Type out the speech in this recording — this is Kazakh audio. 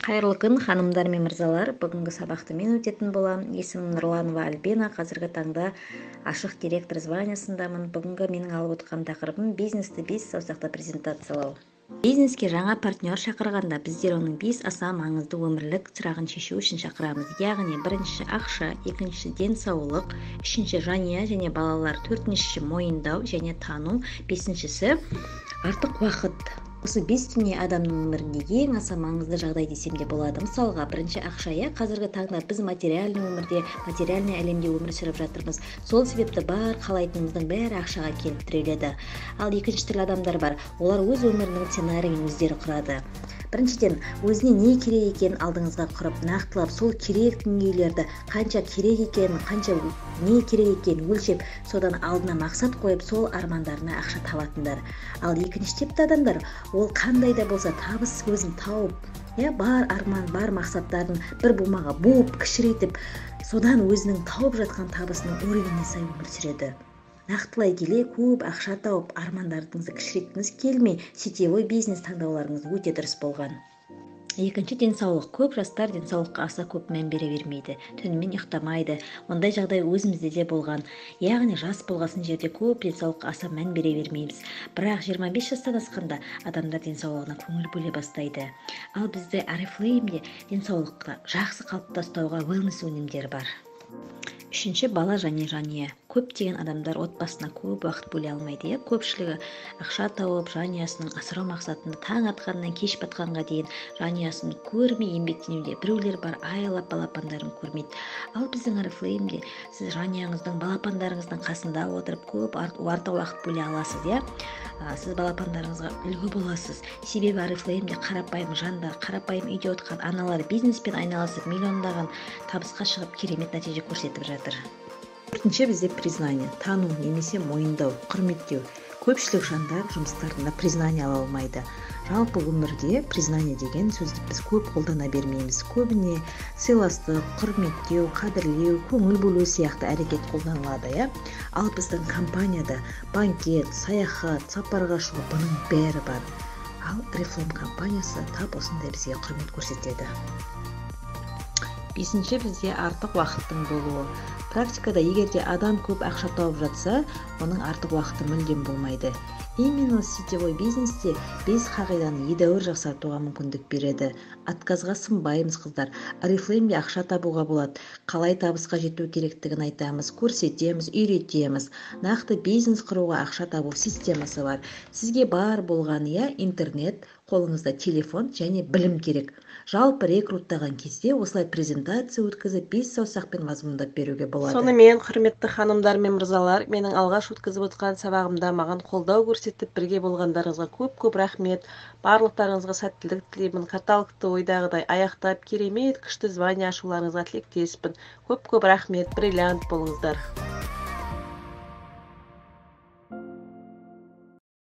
Қайырлы күн, ханымдар мен мырзалар. Бүгінгі сабақты мен өтетін боламын. Есімім Нұрланова Альбина. Қазіргі таңда ашық директор званиясындамын. Бүгінгі менің алып отырған тақырыбым бизнесті бес саусақта презентациялау. Бизнеске жаңа партнер шақырғанда біздер оның бес аса маңызды өмірлік сұрағын шешу үшін шақырамыз. Яғни бірінші ақша, екінші денсаулық, үшінші жанұя және балалар, төртінші мойындау және тану, бесіншісі артық уақыт. Осы бес дүние адамның өмірінде ең аса маңызды жағдай десем де болады. Мысалға, бірінші ақша, иә, қазіргі таңда біз материальный өмірде, материальный әлемде өмір сүріп жатырмыз. Сол себепті бар қалайтынымыздың бәрі ақшаға келіп тіреледі. Ал екінші түрлі адамдар бар. Олар өз өмірінің сценарийін өздері құрады. Біріншіден, өзіне не керек екенін алдыңызға құрып, нақтылап, сол керек дүниелерді қанша керек екенін, қанша не керек екенін өлшеп, содан алдына мақсат қойып, сол армандарына ақша табатындар. Ал екінші типті адамдар, ол қандай да болса табыс көзін тауып, иә, бар арман, бар мақсаттарын бір бумаға буып, кішірейтіп, содан өзінің тауып жатқан табысының уровеніне сай өмір сүреді. Нақтылай келе, көп ақша тауып, армандарыңызды кішірейткіңіз келмей, сетевой бизнес таңдауларыңыз өте дұрыс болған. Екінші денсаулық. Көп жастар денсаулыққа аса көп мән бере бермейді, түнімен ұйықтамайды. Ондай жағдай өзімізде де болған. Яғни жас болғасын жерде көп денсаулыққа аса мән бере бермейміз. Бірақ 25 жастан асқанда адамдар денсаулығына көңіл бөле бастайды. Ал бізде Oriflame-де денсаулықты жақсы қалыпта ұстауға wellness өнімдері бар. Үшінші бала және жанұя. Көптеген адамдар отбасына көп уақыт бөле алмайды, иә? Көпшілігі ақша тауып, жанұясының асырау мақсатында таң атқаннан кеш батқанға дейін жанұясын көрмей еңбектенуде. Біреулер бар, айлап балапандарын көрмейді. Ал біздің Oriflame-де сіз жанұяңыздың, балапандарыңыздың қасында отырып көп артық уақыт бөле аласыз, иә? Сіз балапандарыңызға үлгі боласыз. Себебі Oriflame-де қарапайым жандар, қарапайым үйде отырған аналар бизнеспен айналысып, миллиондаған табысқа шығып, керемет нәтиже көрсетіп жатыр. Төртінші бізде признание, тану немесе мойындау, құрметтеу. Көпшілік жандар жұмыстарында признание ала алмайды. Жалпы өмірде признание деген сөзді біз көп қолдана бермейміз. Көбіне сыйластық, құрметтеу, қадірлеу, көңіл бөлу сияқты әрекет қолданылады, иә? Ал біздің компанияда банкет, саяхат, сапарға шығу, бұның бәрі бар. Ал Oriflame компаниясы тап осындай бізге құрмет көрсетеді. Бесінші бізде артық уақыттың болуы. Практикада егер де адам көп ақша тауып жатса, оның артық уақыты мүлдем болмайды. Именно сетевой бизнесте бес қағиданы едәуір жақсартуға мүмкіндік береді. Отказға сынбаймыз, қыздар. Oriflame-де ақша табуға болады. Қалай табысқа жету керектігін айтамыз, көрсетеміз, үйретеміз. Нақты бизнес құруға ақша табу системасы бар. Сізге бар болғаны, иә, интернет, қолыңызда телефон және білім керек. Жалпы рекруттаған кезде осылай презентация өткізіп, бес саусақпен мазмұндап беруге болады. Сонымен, құрметті ханымдар мен мырзалар, менің алғаш өткізіп отқан сабағымда маған қолдау көрсетіп, бірге болғандарыңызға көп-көп рахмет. Барлықтарыңызға сәттілік тілеймін. Каталогты ойдағыдай аяқтап, керемет күшті звание ашуларыңызға тілектеспін. Көп-көп рахмет. Бриллиант болыңыздар.